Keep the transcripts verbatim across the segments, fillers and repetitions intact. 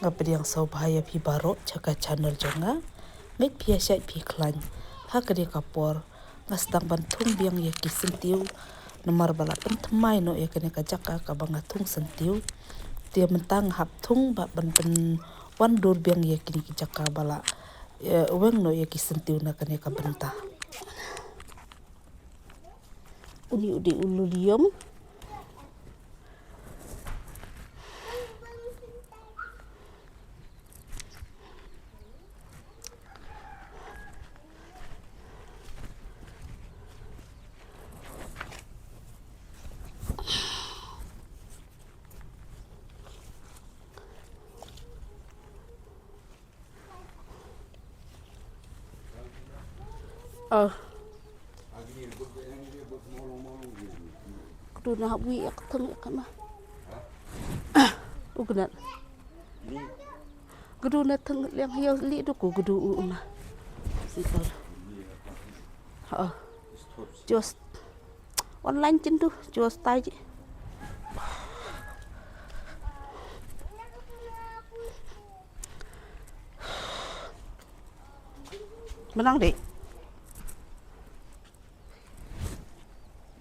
Nga pdiang sngewbha ïa phi baroh sha ka channel jong nga. Ngeit phi ïa shait phi khlaiñ. Ha kane ka por nga sdang ban thung biang ïa ki syntiew namar ba la pynthymmai noh ïa kane ka jaka kaba nga thung syntiew. Te mynta nga hap thung ba ban pynwan dur biang ïa kine ki jaka ba la, eh, weng noh ïa ki syntiew na kane ka bynta. Uni u dei u lulïom. Ka duna hap wi ïa ka thang ïa ka ma. U gnat. Ka duna thang liang hiau li du ku ka du u ma. Sipar. Ha. Just online chin du, just tai ji. Menang deh.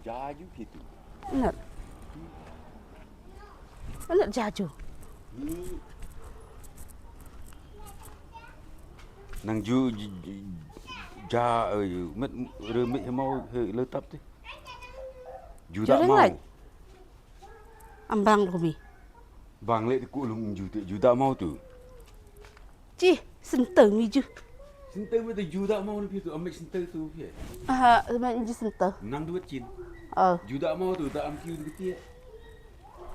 Jaju gitu. Enggak. Enggak jaju. Nang ju, ju, ju ja, eh, met re met mau he le tap ti. Ju da mau. Am bang lumi. Bang le ku lung ju te ju da mau tu. Chi, sentau mi ju. Sentau mi tu ju da mau ni pi tu, am sentau tu pi. Aha, ma ji sentau. Nang duet chin. Oh. Ju da mau tu, da am kiu tu pi.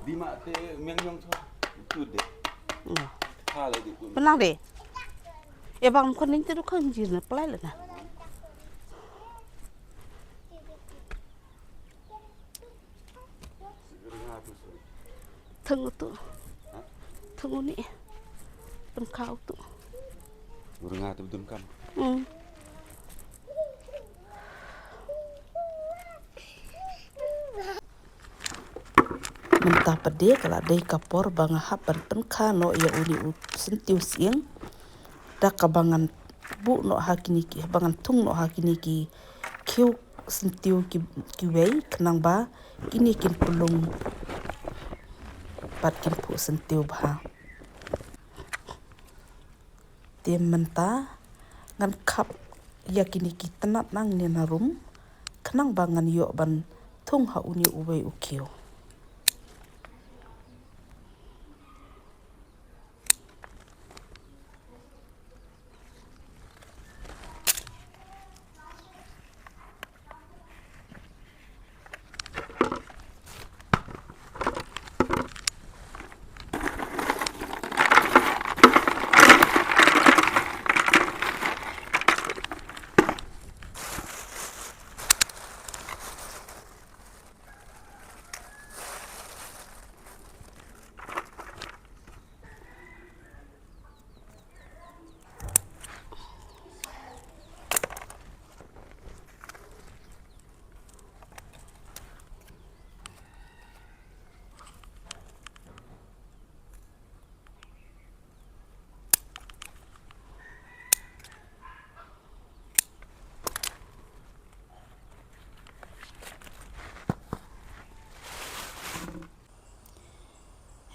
Di ma te meng nyong tu. Tu de. Tha le di ku. Penang de. E bang kon ning tu kan ji na pelai le na. Thang utu. Thang uni. Pynkhau utu. Ur nga tu dun kam. Hmm. Mynta pat de ka la dei ka por ba nga hap ban pynkha noh ïa uni u syntiew sying. Da kaba ngan buh noh ha kine ki, ba ngan thung noh ha kine ki khiew syntiew ki, kiwei, khnang ba kine kin pynlong bad kin phuh syntiew bha. Te mynta ngan khap ïa kine ki tnat nangne na rum, khnang ba ngan ïoh ban thung ha uni uwei u khiew.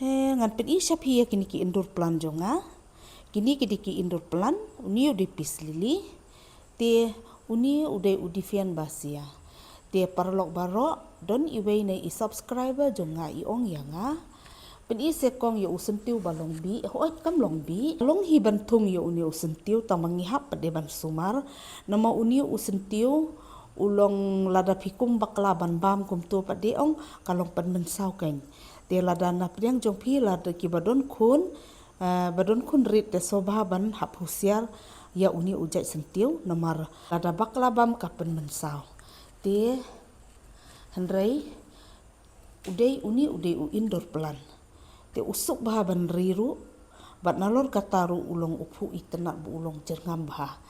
He, ngan pyni sha phi ïa kine ki indoor plant jong nga. Kine ki dei ki indoor plant, uni u dei peace lily. Te uni u dei u Diffian basia. Te paralok baroh, don iwei na i subscriber jong nga i ong ïa nga. Pyni se kong ïa u syntiew ba long bih, hooid kam long bih. Long hi ban thung ïa uni u syntiew tang ba ngi hap pat de ban sumar. Namar uni u syntiew u long lada phi kum bakla ban bam kumto pat de ong ka long pynmynsaw keiñ. Te lada na pdiang jong phi lada kiba don khun, eh, ba don khun rit te sngewbha ban hap husiar ïa uni u jait syntiew namar lada bakla bam ka pynmynsaw. Te hynrei u dei uni u dei u indoor plant. Te u suk bha ban ri ruh, bad nalor kata ruh u long u phuh itynnad ba u long jyrngam bha.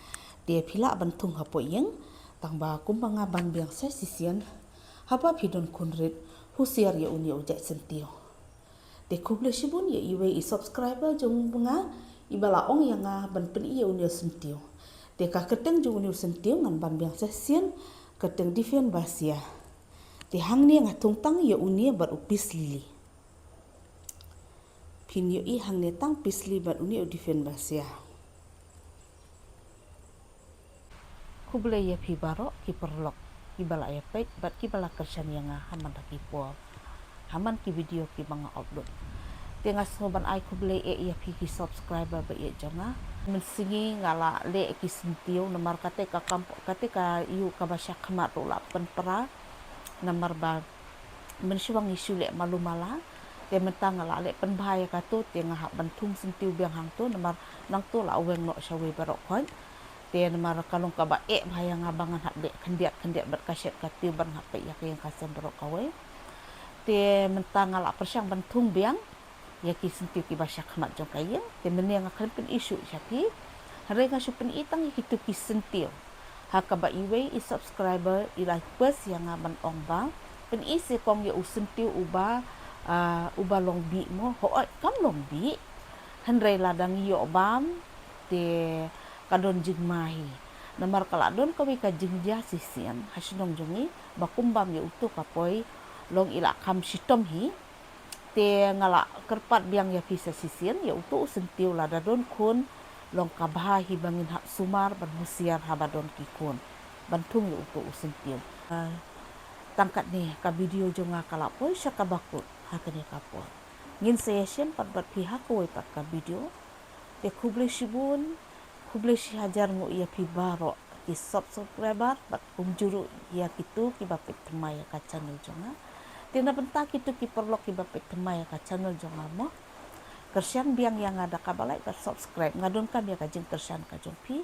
Te phi lah ban thung hapoh ïing, tang ba kumba nga ban biang sa shisien, haba phi don khun rit, husiar ïa uni u jait syntiew. Te khublei shibun ïa iwei i subscriber jong nga iba la ong ïa nga ban pyni ïa une u syntiew. Te ka kyrteng jong une u syntiew ngan ban biang sa shisien, kyrteng Diphenbasia. Te hangne nga thung tang ïa une bad u Peace Lily. Phin ïohi hangne tang Peace Lily bad une u Diphenbasia. Khublei ïa phi baroh ki paralok kiba la ïa peit bad kiba la kyrshan ïa nga ha man la ki por, ha man ki video kiba nga upload. Te nga sngew ban ai khublei eh ïa phi ki subscriber ba ïeit jong nga. Mynsngi nga la leh ki syntiew namar kata ka kam, kata ka ïa kaba sha khmat ruh la pynpra namar ba mynshuwa ngi shu leh malu mala. Te mynta nga la leh pynbha ïa kato te nga hap ban thung syntiew biang hangto namar nangto la weng noh shawei baroh khoit. Te namar ka long kaba eh bha ïa nga ba ngan hap leh khyndiat khyndiat bad ka shet ka tiew ban hap peit ïa ka ïing ka sem baroh kawei. Te mynta nga la pyrshang ban thung biang ïa ki syntiew kiba sha khmat jong ka ïing. Te mynne nga khlem pyni shuh sha phi, hynrei nga shu pyni tang ïa kito ki syntiew ha kaba iwei i subscriber i la request ïa nga ban ong ba pyni se kong ïa u syntiew uba, ah, uba long bih mo. Hooid kam long bih, hynrei lada ngi ïoh bam te ka don jingma hi. Namar ka la don kawei ka jingjia shisien ha shnong jong ngi ba kum bam ïa uto ka poi long i la kham shitom hi. Te nga la kyrpad biang ïa phi sa shisien, ïa uto u syntiew lada don khun, long kaba bha hi ba ngin hap sumar ban husiar haba don ki khun ban thung ïa uto u syntiew. Ah, tang katne ka video jong nga ka la poi sha kaba kut ha kane ka por. Ngin sa ïashem pat bad phi ha kawei pat ka video. Te khublei shibun, khublei shi hajar nguh ïa phi baroh ki subscriber bad kumjuh ruh ïa kito kiba peit thymmai ïa ka channel jong nga. Te na bynta kito ki paralok kiba peit thymmai ïa ka channel jong nga mo, kyrshan biang ïa nga da kaba like bad subscribe, nga donkam ïa ka jingkyrshan ka jong phi.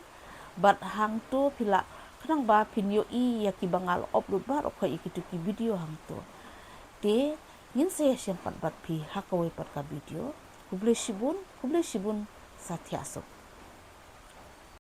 Bad hangto phi lah khnang ba phin ïohi ïa kiba nga la upload baroh khoit ïa kito ki video hangto. Te ngin sa ïashem pat bad phi ha kawei pat ka video. Khublei shibun, khublei shibun, sa thiah suk.